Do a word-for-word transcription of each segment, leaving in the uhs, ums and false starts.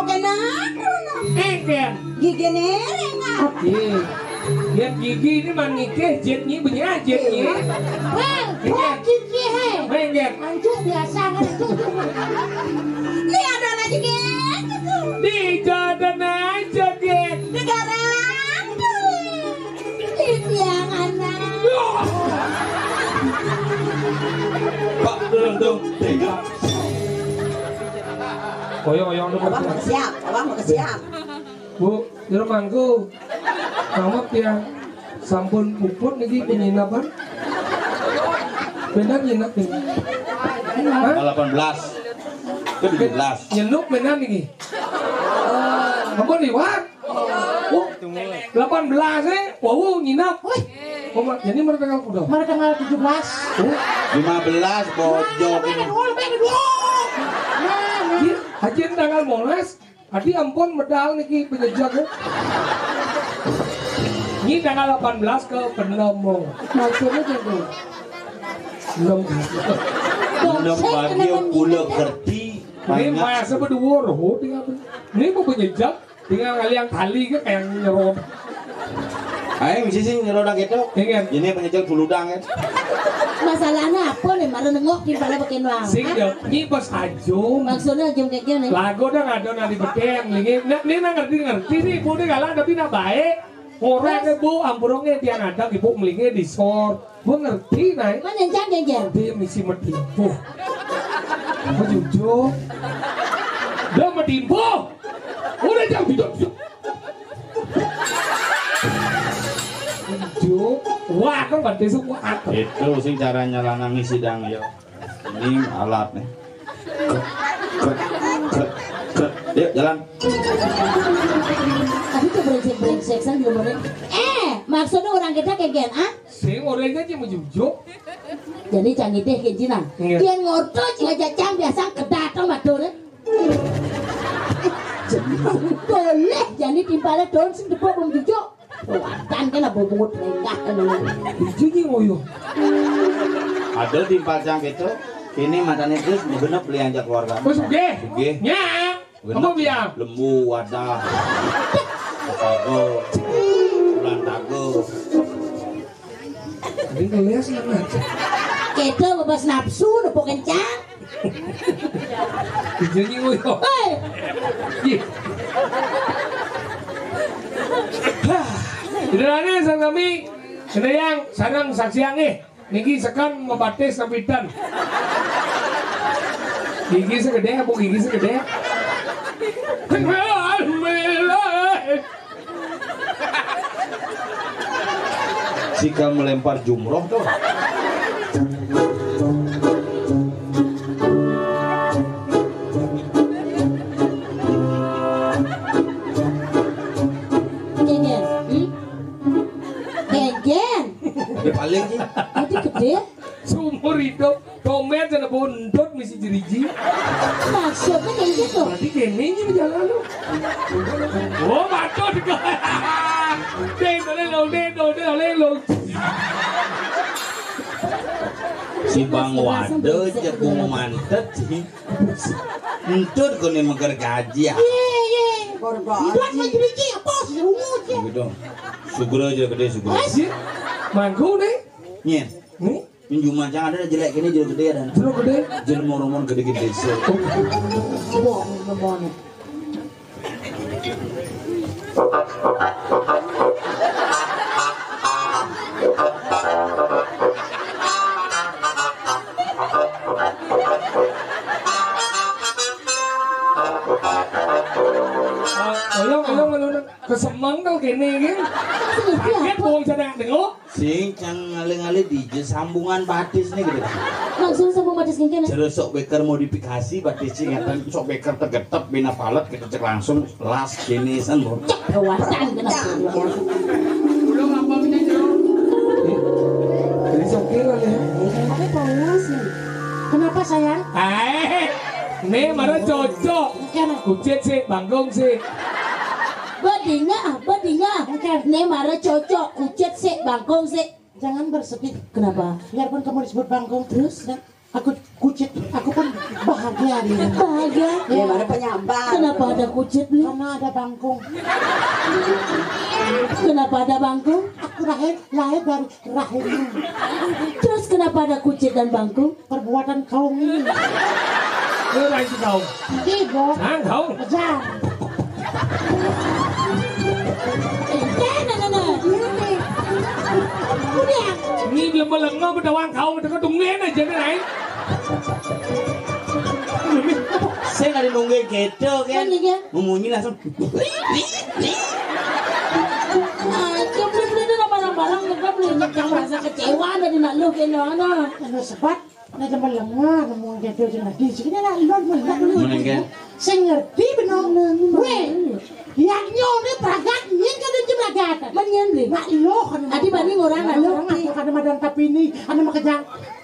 Kenapa? Engken. Gigi nereng ah. Ih. Lihat gigi ini mah ngikeh, jitnyi benyah, jitnyi. Weh, buat gigi he. Engken. Anjir biasa kan itu. Ini ada lagi gitu. Di jalan aja, Gen. Negara. Titiang anak. Pak, duduk, duduk. Koyong-koyong tuh. Abang mau siap, abang mau siap. Bu, jero mangku. Mawat ya. Sampun puput niki penyinapan. Benar nginep nih. Hah? Delapan belas. Ke tujuh belas. Nyenuk benar niki. Ampun liwat. Oh, delapan belas eh. Wow, nginep. Wih. Oh, ma- jadi mereka tanggal udah. Mereka tanggal tujuh belas. Oh, lima belas bojong. Pengen dulu, pengen dulu. Nah, nah. Iya, hajian tanggal molas. Adi ampun medal niki penyejak ya. Ini tanggal delapan belas ke penem mau. Maksudnya gitu. Enam. Enam bagi pulau kerti. Ini banyak. Masa berdua roh. Ini mau penyejak. Tinggal kali yang kali ke kayak nyerot. Ayo mesti sih nyerot gitu. Iya kan? Ini penyejak dulu dang ya. Masalahnya apa nih? Malah nengok di pala pakai nuang. Sing ya, ini pas aja. Maksudnya aja kayak gini. Lagu udah nggak ada nanti betul yang lagi. Nah, ini nggak ngerti ngerti nih, bu ini kalah tapi nak baik. Orang ke bu, ampurongnya dia ada ibu melingnya di sor. Gua ngerti, Nay. Mana yang jaga, Jan? Dia misi medimpo. Apa jujur? Dia medimpo. Udah jam tidak bisa. Jujur. Wah, kan berarti semua. Itu sih caranya lanang ngisi dang ya. Ini alat nih. Krek, krek, krek, krek. Yuk jalan. Tapi tuh brengsek-brengsek saya belum boleh. Eh, maksudnya orang kita kayak gini, ah? Sing orangnya aja menjujuk. Jadi canggih deh kayak Cina. Iya. Dia ngotot aja cang biasa kedatang matur. Boleh jadi timpalnya daun sing depok menjujuk. Watan kan apa bungut lengkah kan. Itu ji ngoyo. Ada timpal cang gitu. Ini matanya terus bener beli anjak keluarga. Terus oke. Oke. Nya. Apa biar? Lembu, wadah. Tago. Bulan tago. Ini ngeliat sih, Mas. Kita bebas nafsu, nepuk kencang. Jadi ngoyo. Hei. Ih. Hah. Sederhana sang kami, kena yang sarang saksiang eh. Niki sekan mebatis sampitan. Gigi segede, apa gigi segede? Alhamdulillah. Sika melempar jumroh tuh. Kegen, hmm? Kegen. Ada paling sih. Tadi gede. Seumur hidup, dompet sana bondot misi jeriji. Maksudnya kayak gitu. Berarti kene ini berjalan lu. Oh, patut kok. Deh, deh, lo, deh, lo, deh, lo, lo. Si Bang Wade cek mau mantet sih. Entut kene meger gaji ya. Iya, iya. Buat mau jeriji apa sih ungu sih? Gitu. Syukur aja gede syukur. Mangku nih. Nih. Nih. Ini cuma jangan ada jelek ini jelek gede ada. Jelek gede. Jelek moromon gede gede sih. Wah, moromon. Ayo, ayo, ayo, ayo. Kesemang tau kene iki. Kaget wong sadang tengok. Sing cang ngalih-ngalih di je sambungan batis nih gitu. Langsung sambung batis kene. Jero sok beker modifikasi batis sing ngeten sok beker tegetep bina palet gitu cek langsung las kene san lho. Cek kewatan kena. Jadi sok kira ya. Tapi panas nih. Kenapa sayang? Eh, nih mana cocok. Kucit sih, bangkong sih. Bedinga, bedinga. Oke. Nih mara cocok, kucit sih, bangkong sih. Jangan bersedih. Kenapa? Biarpun kamu disebut bangkong terus, dan aku kucit, aku pun bahagia Bahagia. Ya, baru penyambar. Kenapa ada kucit, Bli? Karena ada bangkung. Kenapa ada bangkung? Aku lahir, lahir dari rahimmu. Terus kenapa ada kucit dan bangkung? Perbuatan kau ini. Lu lagi kau. Ibu. Sang kau. Ajar. Eh, nah, nah, nah. Udah. Ini belum melengah, udah wang kau, udah ketungguin aja nih, lain. Saya nggak ada nungguin gitu kan. Kan iya. Memunyi langsung. Ah, coba beli itu barang-barang, coba beli yang merasa kecewa dari nak lu kayak mana. Anu sebat, nak teman lengan, mau gitu aja nanti. Sini nak lu, mau nak lu. Mana kan? Saya ngerti benar. Weh, yang nyone pragat, nyen kan dia pragat. Mendingan beli. Nak lu, anu. Adi banding orang, nak lu. Orang apa, kan ada madan tapi ini, ada makejang.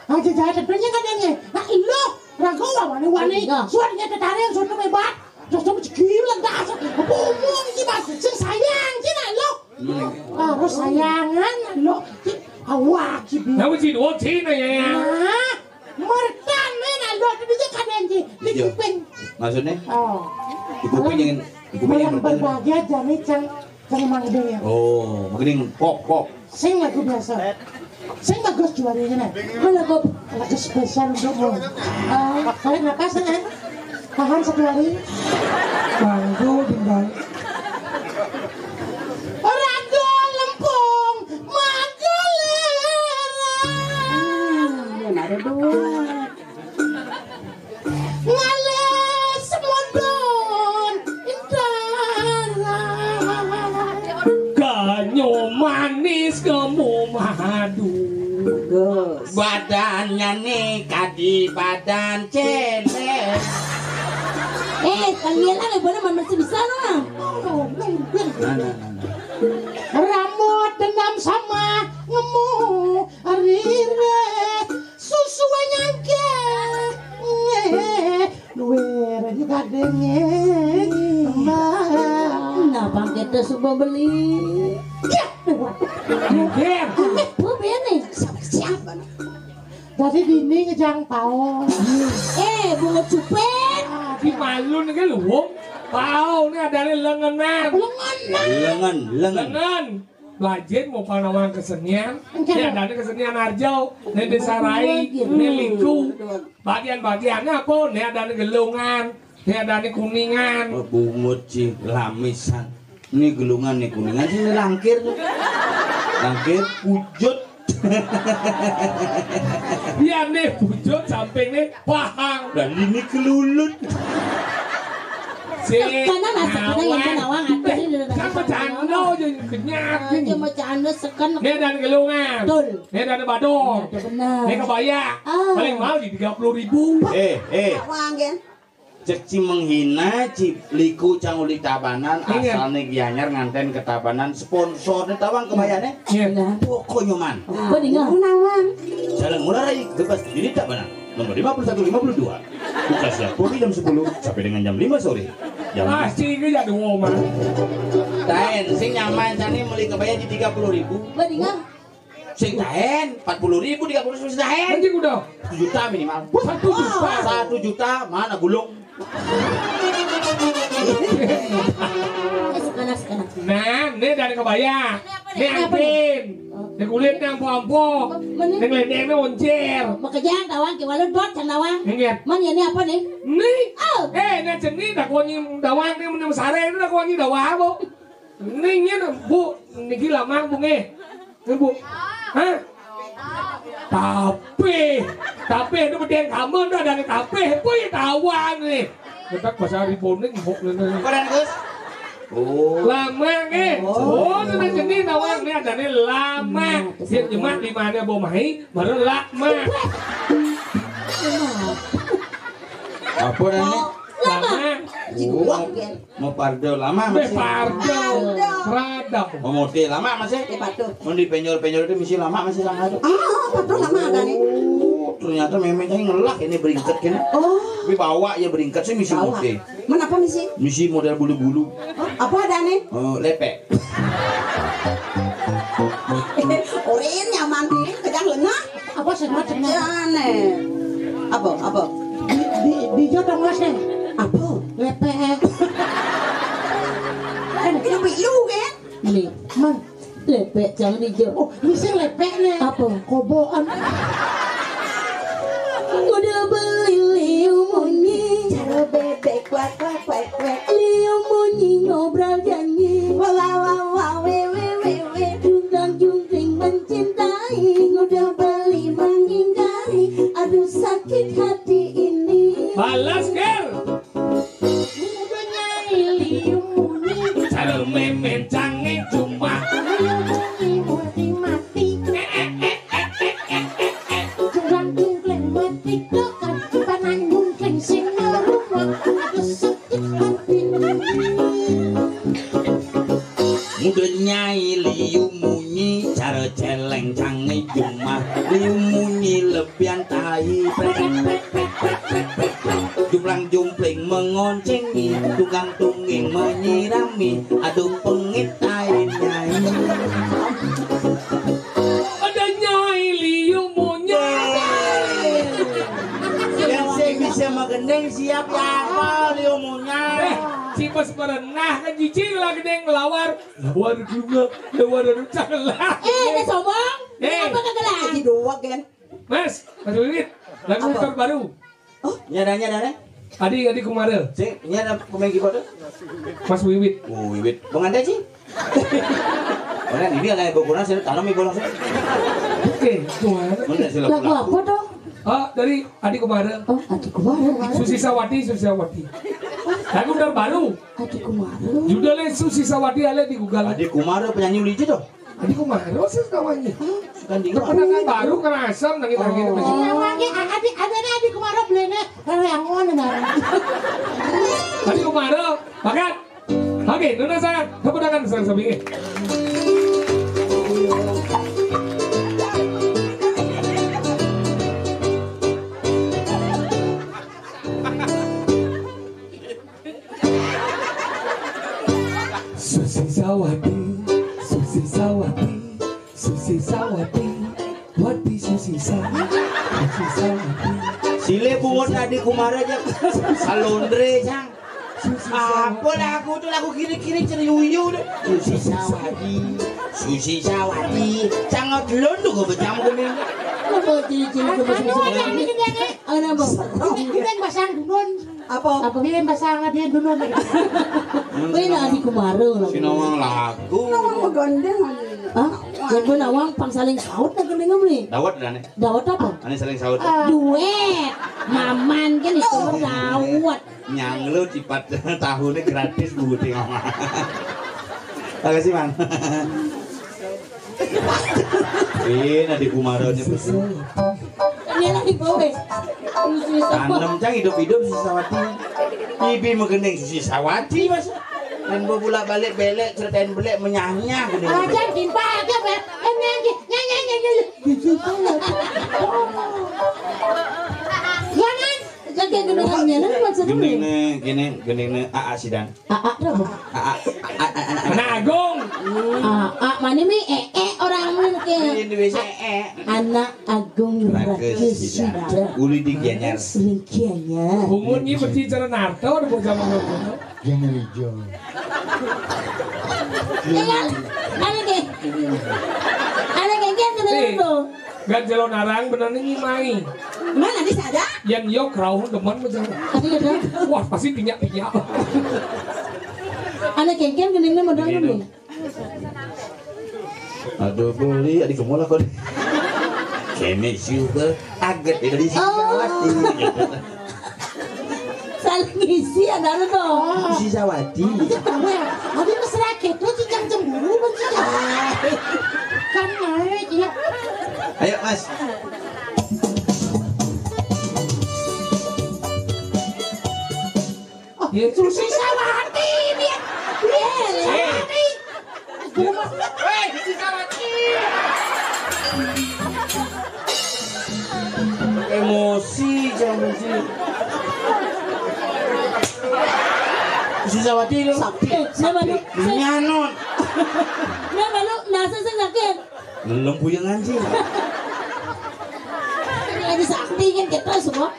Aja jahat, tentunya kan dia. Nak lu, ragu wani-wani. Iya. Suaranya tertarik, suaranya hebat. Terus kamu cekilan dah. Apa omong iki, Mas? Sing sayang, sing nak lo. Hmm. Harus sayangan lo. Ki awak ki bi. Nah, wis dua cina ya. Nah, mertan men nak lo, itu dia kadang ki. Di Iya. kuping. Maksudnya? Oh. Di kuping jangan, di kuping yang Yang bertanya. Berbahagia jane cang, cang mang gede ya. Oh, mending pop, pop. Sing lagu biasa. Sing bagus juaranya nih. Mana kok? Lagu spesial untukmu. Eh, tarik napas, eh. Tahan satu hari. Bangku, bintang. Raga Lempung, Magelera. Hmm, ada dua. Ngalih semodon Indara. Ganyo manis kemu madu. Bagus. Badannya nih kadi badan celek. Eh, kalian lah boleh mana bisa lah. Mana, mana? Rambut dendam sama ngemu rire. Susuwe nyangke. Luwer juga denge. Mbak. Nah, bangkit tuh semua beli. Ya. Mungkin. Eh, bu, biar nih. Siapa, siapa? Jadi dini ngejang paon. Eh, bunga cupet. Di malu nih kan lu, Wong. Paon nih ada nih lengenan. Lengenan. Lengan, lengan. Lengan. Belajar mau panawang kesenian, Oke. Ini ada kesenian Arjau, ini Desa Rai, ini Liku. Bagian-bagiannya apa? Ini ada gelungan, ini ada kuningan. Oh, bungut sih, lamisan. Ini gelungan, ini kuningan, sini langkir. Langkir, pujut. Iya nih, pujut samping nih, pahang. Dan ini kelulut. Si Karena nasi kita yang nawang. Nawang, ada Eh, ini kan bercanda aja, kenyat Ah, ini. Cuma bercanda seken. Ini ada gelungan. Betul. Ini ada badong. Iya, benar. Ini kebaya. Ah. Paling mahal di tiga puluh ribu. Eh, eh. Nawang, kan? Cek ci menghina, ci liku cang uli Tabanan, Ingat. Asalnya Gianyar nganten ke Tabanan, sponsornya tawang kebayane. Iya. Pokoknya man. Apa dengar? Nawang. Jalan Ngurah Rai, bebas diri Tabanan. Nomor lima puluh satu lima puluh dua. Buka sejak pukul jam sepuluh sampai dengan jam lima sore. Jam Pasti itu ya dua mah. Taen, sing nyaman cani beli kebaya di tiga puluh ribu. Beningan. Sing taen, empat puluh ribu, tiga puluh ribu sing taen. Anjing udah. Satu juta minimal. Satu juta. Satu juta, mana gulung? Eh, sekarang, sekarang. Nah, ini dari kebaya. Ini Ini apa nih? Antin. Ini kulit yang ampo-ampo. Mana? Ini lendeng ini oncir. Makanya tawang ke walu dot kan tawang. Ingat. Man, ini apa nih? Nih. Oh. Eh, ini jenis dak wangi tawang ini menang sare ini dak wangi tawang, Bu. Ini ini, Bu, niki lama, Bu, nggih. Nggih, Bu. Hah? Tapi, tapi itu bedeng kamu tuh ada nih tapi, Bu, ya tawang nih. Kita bahasa Riboning, Bu, ini. Koran, Gus. Oh. Lama, nggih. Oh. Oh, ini jenis tawang nih ada nih lama. Dia nyemak di mana, Bu, mai? Baru lama. Apa namanya? Lama. Lama. Jiwa, Oh. kan? Mau pardo lama Beh masih. Pardo. Pardo. Radam. Mau mode lama masih. Ya, patuh. Mau di penjor-penjor itu misi lama masih sangat. Ah, patuh lama ada nih. Oh, ternyata memangnya ngelak ini beringkat kan. Oh. Tapi bawa ya beringkat sih misi Bawa. Mode. Mana apa misi? Misi model bulu-bulu. Oh, apa ada nih? Oh, lepek. Orin nyaman nih, kejang lengah. Apa sih macamnya? Jane. Apa, apa? Di, di, di Iya dong, Mas, nih. Apa? Lepek. Kan ini lu kan? Ini, Man. Lepek jangan ijo. Oh, ini sing lepek nih. Apa? Kobokan. Udah beli liu munyi. Cara bebek kuak kuak kuak kuak. Liu munyi ngobrol janji. Wah wah wah wah we we we we. Jungkang jungkring mencintai. Udah beli menghindari. Aduh sakit hati ini. Balas, Ger. Cara memen cange cuma. Mati. Jungkang jungkring mati. Panang jungkring sing ngarumah. Aduh sakit hati. Muda nyai liu munyi cara celeng cange cuma liu munyi lebihan tai. Jumlang jumpling mengoncengi tukang tungging menyirami aduh pengit tai nyai. Ada nyai liu munyi. Yang saya bisa magendeng siap ya apa liu munyi. Eh, si bos berenah kan jijik lah gendeng lawar. Lawar juga, lawar rusak lah. Eh, ada sombong? Eh. Apa kagak lah? Lagi doang kan. Mas, Mas Wiwit, lagu terbaru. Oh, nyada nyada nih. Adi Adi Kumara. Sing, nyada pemain keyboard tuh. Mas Wiwit. Oh, Wiwit. Bang Anda sih. Mana ini ada yang berkurang saya tanam ibu langsung. Oke, Kumara. Mana sih lagu apa dong? Ah, dari Adi Kumara. Oh, Adi Kumara. Susi Sawati, Susi Sawati. Lagu terbaru. Adi Kumara. Judulnya Susi Sawati, ale di Google. Adi Kumara penyanyi lucu tuh. Adi Kumara sih kawannya. Kan dia. Pernah kan baru kerasam nangis nangis. Oh. Namanya Adi, ada nih Adi Kumara belene reangon nih. Adi Kumara, makan. Oke, Nuna saya, tepuk tangan saya sambil. Susi Sawati, Susi Sawati, Susi Sawati, Wati Susi Sawati, Susi Sawati. Sile buat tadi kumara aja. Alondre sang. Apa lagu tuh lagu kiri-kiri ceriyuyu deh. Susi Sawati, Susi Sawati, sangat londo gue becam gini. Apa ciri-ciri gue becam gini? Ada apa? Ini yang pasang dulun. Apa? Apa? Ini yang pasang dia dulun. Wih, lah Adi Kumara lah. Sinawang lagu. Nawang begondeng. Hah? Ya gue nawang pang saling saut lah gendeng nih. Dawet dah nih. Dawet apa? Ane saling saut. Duet. Maman kan itu dawet. Nyang lu tipat tahunnya gratis buting ama. Makasih, Mang. Ini Adi Kumara nya betul. Ini lagi gue. Tanem cang hidup-hidup Susi Sawati. Ibi megening Susi Sawati, Mas. Dan bolak-balik belek, ceritain belek, menyahnya gitu. Aja timpal aja, Beb. Nyanyi, nyanyi, nyanyi, nyanyi. Jangan. Kakek gendongannya nih maksudnya. Gending nih, gini, gending nih, A A sidan. A A tuh apa? A A, A A, A A, A A. Anak Agung. A A mana mi? Eh, eh, orang mungkin. Ini duit saya, eh. Anak Agung Ragesida. Ragesida. Uli di Gianyar. Uli Gianyar. Bungun ini berbicara narto, ada bocah mangga. Gianyar hijau. Iya, ada deh. Ada kayak gitu tuh. Ganjelo narang bener nih ngimai. Mana bisa ada? Yang yo kerauh demen macam. Wah, pasti pinyak-pinyak. Ada kengken gendingnya modal nih. Aduh, beli adik kamu lah kok. Kene juga aget dari sini. Saling ngisi ada dong. Susi Sawati. Abi mesra gitu, cijang cemburu, Bang, cijang. Kan naik, ya. Ayo, Mas. Oh, Susi Sawati, dia. Susi Sawati. Hei, Susi Sawati. Emosi, jangan emosi. Susi Sawati lu. Sakti. Eh, siapa lu? Nyanut. Siapa lu? Nasa sing sakit. Belum puyeng anjing. Lagi sakti kan kita semua.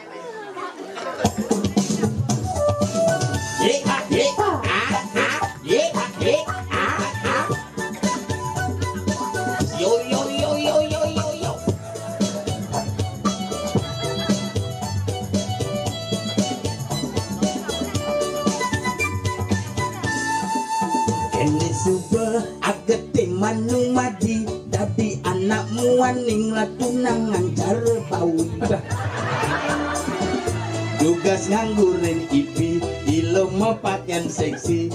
Waning latunangan cara bawi. Dugas nganggurin ipi, ilo mapakaian seksi.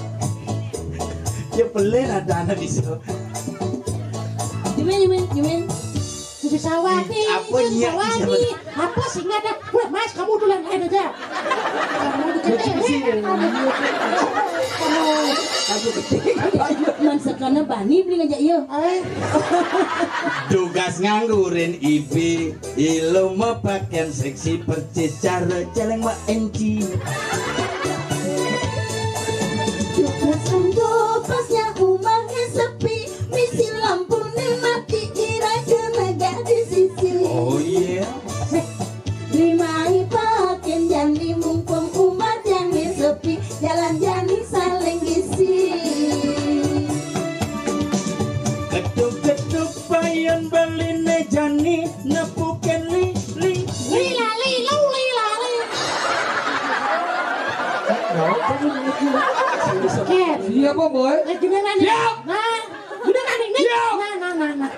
Ya pelin ada anak bisa. Yumin, Yumin, Yumin. Susah wati, apa susah niat wati. Apa sih nggak ada? Udah, Mas, kamu duluan lain aja. Kamu dikit. Kamu, kamu. Man sekana bani beli ngajak iya. Dugas nganggurin ibi, ilo mapakaian seksi percis cara celeng ma enci. Dugas nganggu pasnya umahnya sepi, misi lampune mati ira kena gak di sisi. Oh iya. Lima ipakin jani mumpung umat jani sepi, jalan jani saling isi. Ketuk-ketuk payun beline jani nepukin li li. Lila, lilu, lila, li. Ken. Iya, Pak Boy. Eh, gimana nih? Siap. Nah, gimana nih? Nih. Siap. Nah, nah, nah, nah.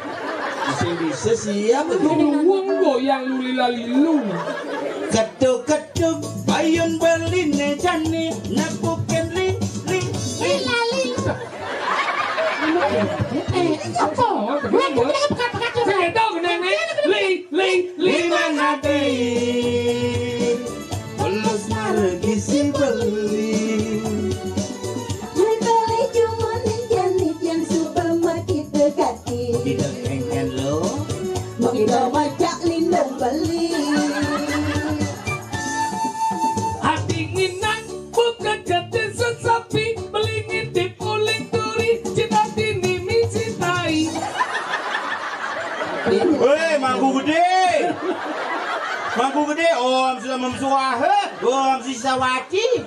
Masih bisa siap. Lu beruang goyang lu lila lilu. Ketuk-ketuk payun beline jani nepukin li li. Lila, lilu. Eh, apa? Bukan, bukan, bukan, bukan. Saya tahu, Neng, Neng. Li, li, li, mana teh? Belus margi si beli. Li beli cuma nih jani jan suba mah kita gati. Kita kengen lo. Mau kita macak lindung beli. Hati nginang buka kate sesapi, beli ngintip uling turi, cita tini misi tai. Weh, Mangku Gede. Mangku Gede, Om sudah memsuah, eh. Om sisa wati.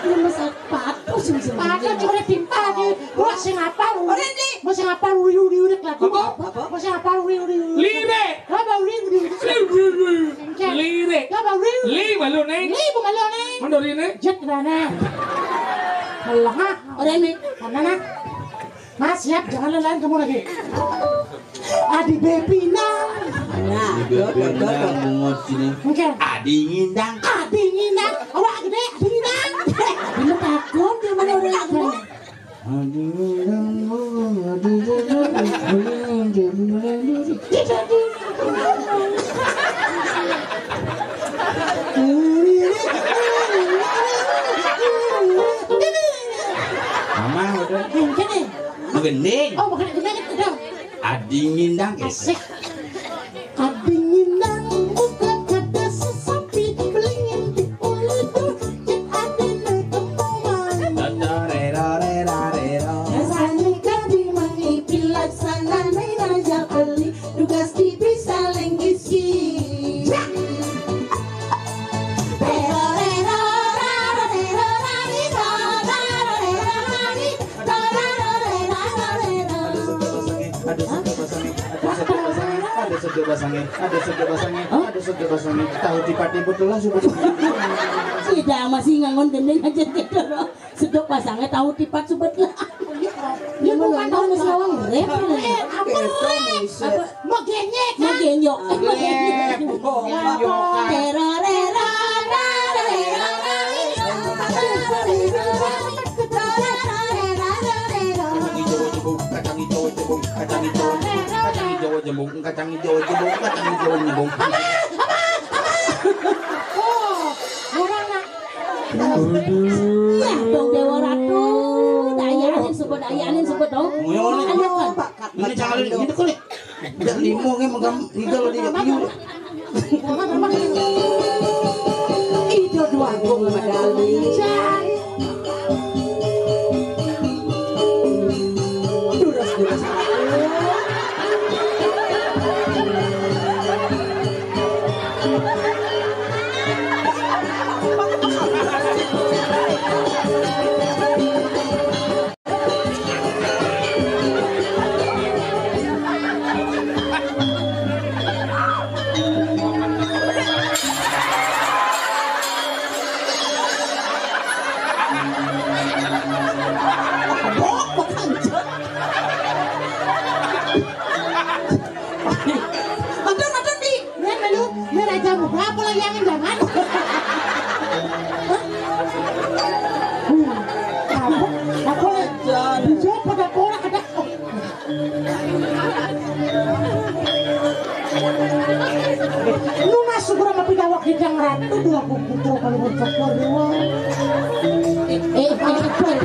Ini masa patus ini sebenarnya. Patus cuma timpa aja. Wah, sing apa lu? Udah, Di. Mau sing apa lu, lu, lu, lu, lagu? Apa? Apa? Mau sing apa lu, lu, lu, lu? Lire. Apa lu, lu, lu, lu? Lire. Apa lu? Li, malu, Neng. Li, bu malu, Neng. Mandorine. Jet, mana? Malah, ah. Udah, Neng. Mana, nah? Mas, siap, jangan lain kamu lagi. Adi Bepina. Nah, Adi Bepina, mungut sini. Oke. Adi Ngindang. Adi Ngindang. Awak gede, Adi Ngindang. Ini takut dia mana orang itu. Adi Ngindang, Adi Ngindang. Mama udah. Yang kene. Magending. Oh, magending, udah. Adi Ngindang, eh. Asik. Adi Ngindang buka kada sesapi, beli ngintip uling turi, cek adi naik kemauan. Dasani kadi mangipi laksana naik raja beli, dugas tipi saling isi. Tero, rero, raro, tero, rari, raro, rero, rari. Ada satu pasangnya, ada satu pasangnya, ada satu pasangnya, ada satu pasangnya, ada satu pasangnya. Tahu tipat ibu telah sudah. Tidak, masih ngangon gendeng aja gitu loh. Sedok pasangnya tahu tipat sebet lah. Ya bukan tahu masih lawang rep. Eh, apa rep? Apa? Mau genyek, kan? Mau genyok. Rep. Tero, rero, raro, rero, rari. Kacang hijau jembung, kacang hijau jembung, kacang hijau jembung, kacang hijau jembung, kacang hijau jembung, kacang hijau jembung. Oh, orang nak. Iya, dong Dewa Ratu. Dayanin sebut, dayanin sebut dong. Ayo, Pak. Ini jangan ini kok nih. Udah limo nge megam igal di piu. Ijo dua gong medali. Durus, durus. Yang jangan. Hah? Apa? Apa? Dijawab pada orang ada. Nunas syukur sama pidawak Kijang Ratu, dua putra paling bersyukur dua. Eh, eh, eh, eh,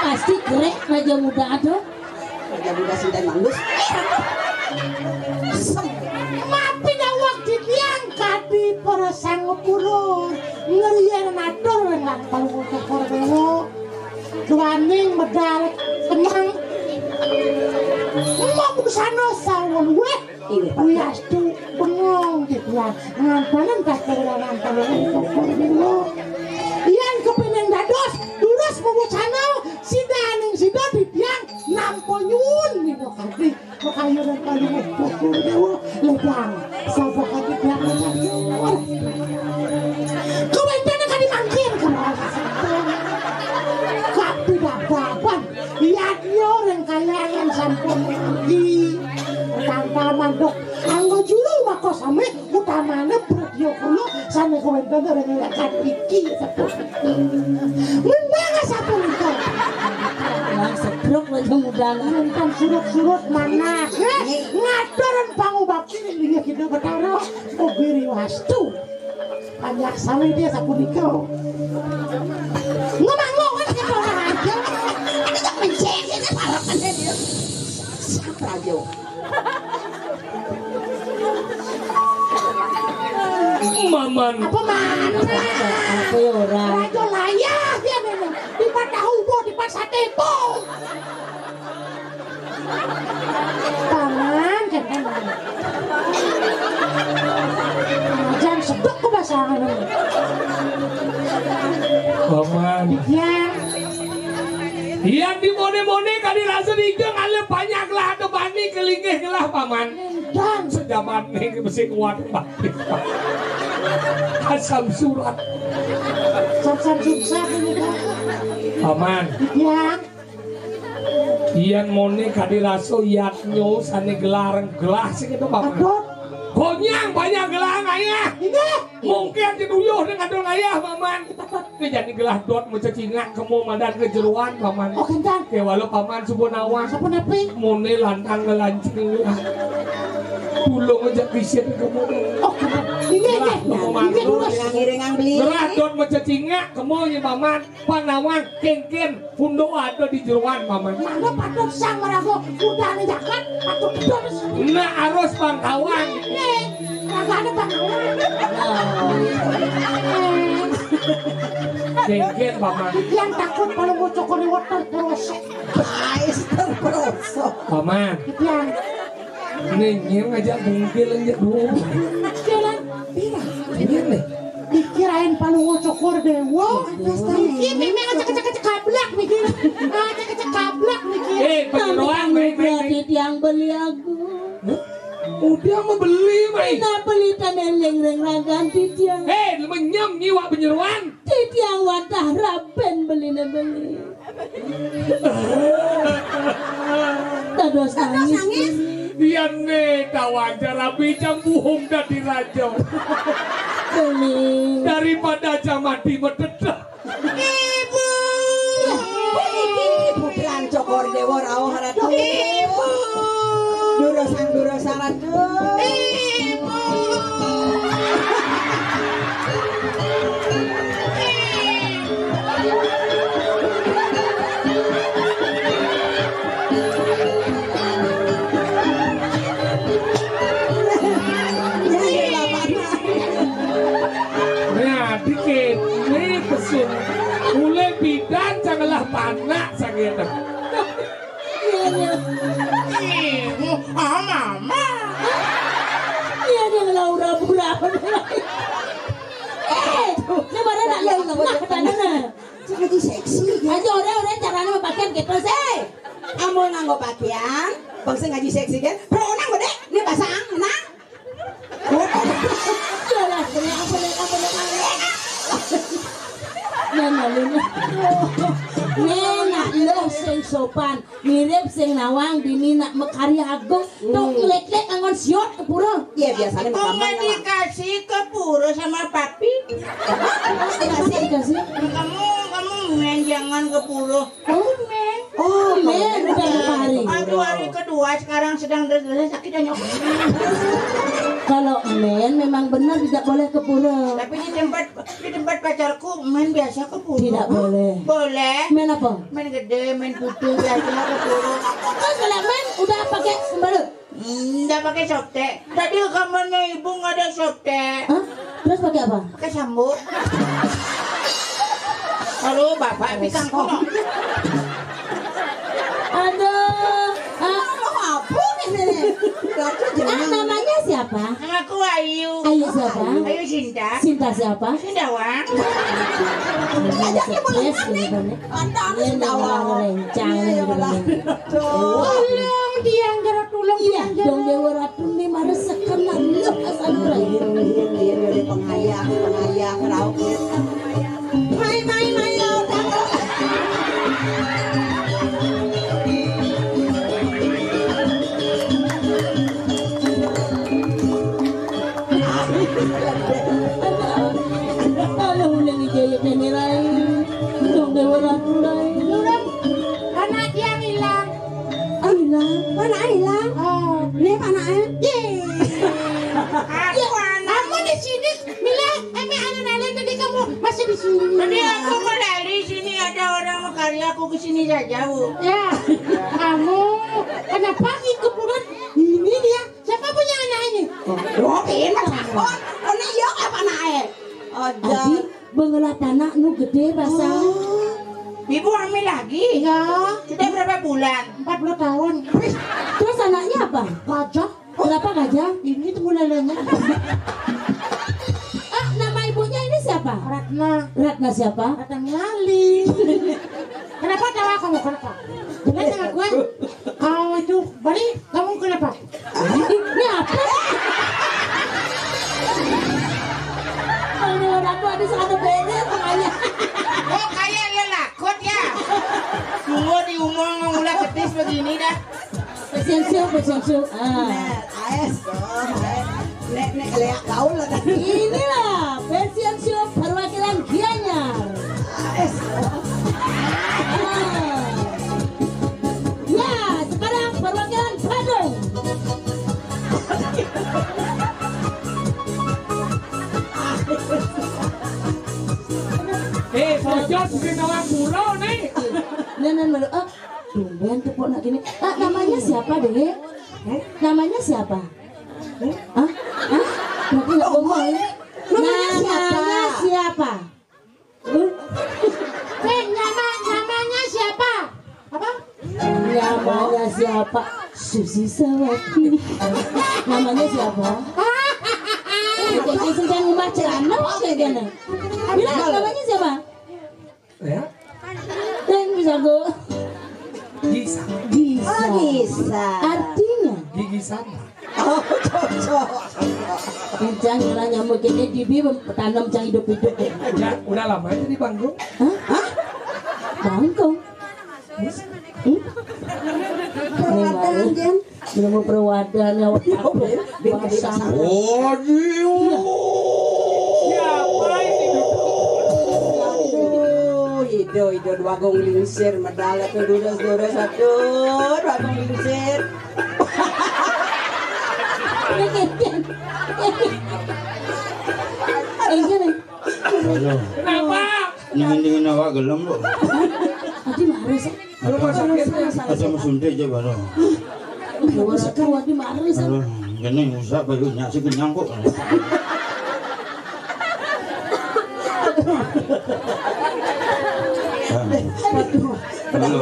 pasti kerek Raja Muda ada. Raja Muda Sinten Mangus. Mapi dawak titiang kadi para sangepulur. Ngerian atur dengan paling bersyukur dua. Duaning medal tenang. Emak busana sawan weh. Iya, Pak. Wiastu bengong gitu ya. Ngantalan kata orang ngantalan itu dulu. Yang kepingin dados, durus mewacana, sidaning sida titiang nampa nyuwun minakadi. Kekayunan paling syukur dewa, ledang. Sabakati tiang syukur. Kewenten kadi mangkir, kewenten. Kapidababan. Yadnya orang kayangan sampun iki. Tanpa mandok. Anggo juru maka sami utamane pradya kula sane kewenten orang ngelakan iki. Mendang sapunika. Wah, sebruk lagi mudang. Nonton surut-surut manah. Eh, ngatur pangubakti ning linggih kita Betara. Ogiri wastu. Banyak sami dia sapunika. Ngomong-ngomong kan kita orang aja. Ini tak mencengin apa harapannya dia. Siapa aja? Maman. Apa mana? Apa ya ora? Raja layah dia memang. Di tahu bo, di sate bo. Paman, jangan. Jangan sedek ku bahasa. Paman. Ya. Yang dimone-mone kadi rasa dijeng ale banyak lah ada bani kelinggih lah paman. Dan sejaman nih mesti kuat mati. Asam surat. Sam-sam susah ini kan. Paman. Ya. Yan mone kadi rasa yatnya sane gelarang gelah sing itu paman. Aduh. Gonyang banyak gelarang ayah. Ini. Mungkin aja duyuh dengan dong ayah paman. Kejadi gelah dot macecingak kemo madan ke jeruan paman. Oh, kencan. Kewala paman subuh nawang. Sapunapi? Mone lantang ngelancing. Tulung aja pisit kemo. Oh, kencan. Ini, ini. Gelah ini, kemo ini mantul. Terus. Ngiring-ngiring beli. Gelah dot macecingak kemo ya paman. Panawang kengken punduk ada di jeruan paman. Mana patut sang marago udane jagat patut terus. Nah, arus pangkawang. Ini. Kagak ada pangkawang. Kengken paman. Yang takut kalau mau cokor di water terus. Ais terperosok. Paman. Yang. Ning, yang ngajak bungkil aja dulu. Jalan. Iya. Iya nih. Dikirain paling cokor dewa. Iki memang cek-cek-cek kablak niki. Ah, cek-cek kablak niki. Eh, penyeroan, baik, baik, baik. Yang beli aku. Hah? Udah mau beli, baik. Nah, beli tanah lengreng ragan titiang. Eh, menyem nyiwak penyeroan. Titiang wadah raben beline beli. Dados nangis. Yan ne tawanja rabi jang buhung dadi raja. Beli. Daripada aja mati mededah. Ibu. Ibu, ibu, ibu, Blang Cokor Dewa rauh ratu. Ibu. Durusang, durusang ratu. Ibu. Nah, dikit, nih pesun. Mulai bidan janganlah panak sakit. Iya, iya. Ibu, ah, mama. Iya, dia Laura berapa? Eh, ini mana nak lihat tengah ke sana, nah? Sing ngaji seksi, ya. Aja orang-orang caranya mau pakaian gitu, sih. Amun nganggo pakaian, bangsa ngaji seksi, kan? Peronang gede, ini pasang, nah. Yalah, bener, bener, bener, bener. Nah, nah, lu, nah. Nah, nah, lu, sing Sopan, mirip sing nawang dini nak makarya agung. Tok nglek-lek angon siot ke pura. Iya, biasanya makaman lah. Dikasih ke pura sama papi. Dikasih, dikasih. Kamu, kamu men jangan ke pura. Oh, men. Oh, men, udah berapa hari? Aduh, hari kedua sekarang sedang des-, sakit hanya. Kalau men memang benar tidak boleh ke pura. Tapi di tempat, di tempat pacarku men biasa ke pura. Tidak boleh. Boleh. Men apa? Men gede, men putu biasa ke pura. Terus kalau men udah pakai pembalut? Nggak pakai softtek. Tadi ke kamarnya ibu nggak ada softtek. Hah? Terus pakai apa? Pakai sambut. Halo, bapak pisang kok. Aduh, ah, apa ini? Ah, namanya siapa? Namaku Ayu. Ayu siapa? Ayu Cinta. Cinta siapa? Sindawang. Ini stres bener-bener. Ini memang rencang ini bener-bener. Tolong, Dian Jero, tolong, iya, Dian Jero. Dong Dewa Ratu nih, mari sekenal lu asal. Iya, iya, iya, iya, pengayah, pengayah, raup. Mai, mai, mai, laut, laut. Alah, udah dijayuk ini, Rai. Dong Dewa Ratu, Rai. Udah, anak yang hilang. Ah, hilang. Mana hilang? Oh. Ini mana, eh? Ye. Aku anak. Kamu di sini, Mila, eme anak-anak tadi kamu masih di sini. Tadi aku melari sini, ada orang makarya, aku ke sini saja, Bu. Ya, kamu kenapa ikut turun? Ini dia. Siapa punya anak ini? Oh, ini iya apa anak, eh? Ada. Adi, bengelap anak nu gede, Basa. Oh. Ibu hamil lagi? Iya. Sudah berapa bulan? Empat puluh tahun. Terus anaknya apa? Gajah. Kenapa gajah? Ini tuh bulanannya. Ah, nama ibunya ini siapa? Ratna. Ratna siapa? Ratna Ngali. Kenapa tawa kamu? Kenapa? Benar sama gue? Kau itu, Bali, kamu kenapa? Ini apa? Kalau orang tua di sana beda makanya. Oh, kayak lelakut ya? Semua di umur ngulah ketis begini dah. Fashion show, fashion show. Ah. Nah, aes, dong, aes. Nek, nek, leak gaul lah tadi. Inilah fashion show perwakilan Gianyar. Aes, dong. Ah. Ya, sekarang perwakilan Bandung. Eh, bocor sudah nawang pura nih. Nah, nah, nah, ah, tumben tuh pok nak gini. Ah, namanya siapa, Dek? Namanya siapa? Hah? Hah? Berarti nggak ngomong, ya? Namanya siapa? Namanya siapa? Eh, nama, namanya siapa? Apa? Namanya siapa? Susi Sawati. Namanya siapa? Jadi sing rumah celana, sing kene. Bilang namanya siapa? Ya? Yang bisa go. Gisa. Gisa. Oh, Gisa. Artinya? Gigi sama. Oh, cocok. Kencang ngira nyamuk ini dibi tanam cang hidup-hidup. Ya, udah lama itu di Bangkung. Hah? Hah? Bangkung? Hmm? Perwakilan, Jen. Belum perwakilan ya, Waduh. Siapa ini? Aduh, ido, ido, dua gong lingsir, medal itu durus, durus, aduh, dua gong lingsir. Ini, ini, ini. Aduh. Kenapa? Dingin-dingin awak gelem, Bu. Tadi marah sih. Aja mesuntik aja baru. Aduh, gini usah baru nyak sih kenyang kok. Aduh,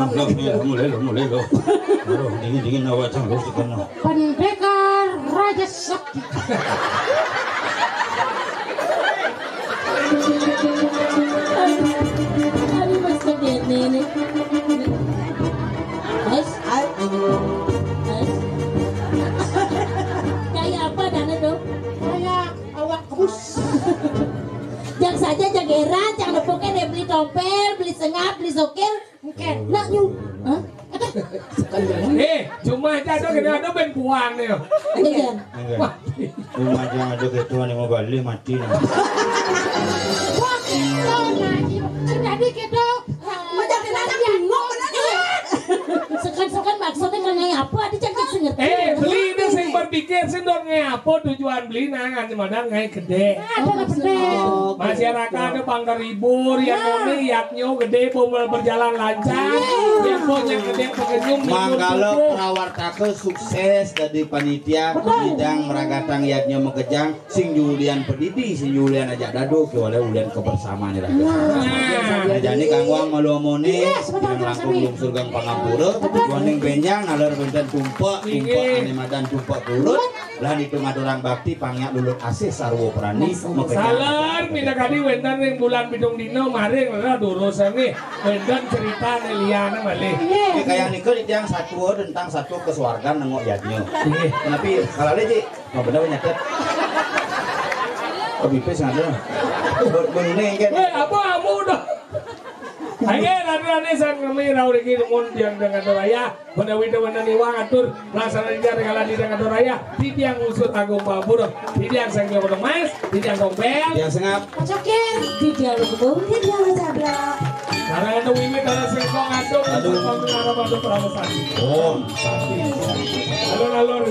aduh, mulai lo, mulai lo. Aduh, dingin dingin awak cang terus dikenal. Pendekar Raja Sakti. Aduh, Mas, kok dia ini? Mas? Mas? Kayak apa, Dana, tuh? Kayak awak kebus. Yang saja jageran, jangan lupa kan ya, beli tompel, beli sengap, beli sokil. Oke. Nak, yuk. Hah? Eh, cuma aja ada kena ada ben puan ya. Iya. Enggak. Wah. Rumah yang ada gitu nih mau balik mati nih. Wah, gitu, nah, jadi gitu. Mau jadi nanya bingung bener nih. Sekan-sekan maksudnya kena apa? Ada cek-cek sing ngerti. Eh, beli ini sing berpikir sing dong apa tujuan beli nangan semadang ngai gede. Ada nggak bener? Masyarakat ada bangga ribur, yang mau nih, yaknya gede, bombol berjalan lancar, yang punya gede pengenyum, Manggala ngikut-ngikut. Prawartaka sukses dari panitia bidang meragatang yadnya makejang, sing julian pedidi, sing julian ajak dadu, ke oleh ulian kebersamaan nih. Nah, jadi kangwang malu moni, yang langkung lungsur gang pangampura, juaning benjang, nalar benten tumpak, tumpak ane madan tumpak kurut, lah itu ngadorang bakti, pangyak lulut asih sarwa prani, makejang. Salar, minta kadi wenten ring bulan pitung dina, maring rera durus ane, wenten ceritane liane malih. Ini kayak nika di tiang satua tentang satua kesuargan nengok yadnya. Iya. Tapi kalau aja, mau bener nyatet. Kopi paste ada. Buat kuning kan. Weh, apa kamu dah? Ayo, rani-rani sang kami rau riki mun tiang dengan raya. Benda wita benda niwang atur laksana di daerah kala di dengan raya. Titiang usut agung pabur. Titiang sang kami mas. Titiang tombel. Tiang sengap. Pacokin. Titiang lukubung. Titiang locabla. Karena ada wiwit ada sengkong atur. Aduh. Untuk pembenaran pada perasaan. Om. Alur-alur.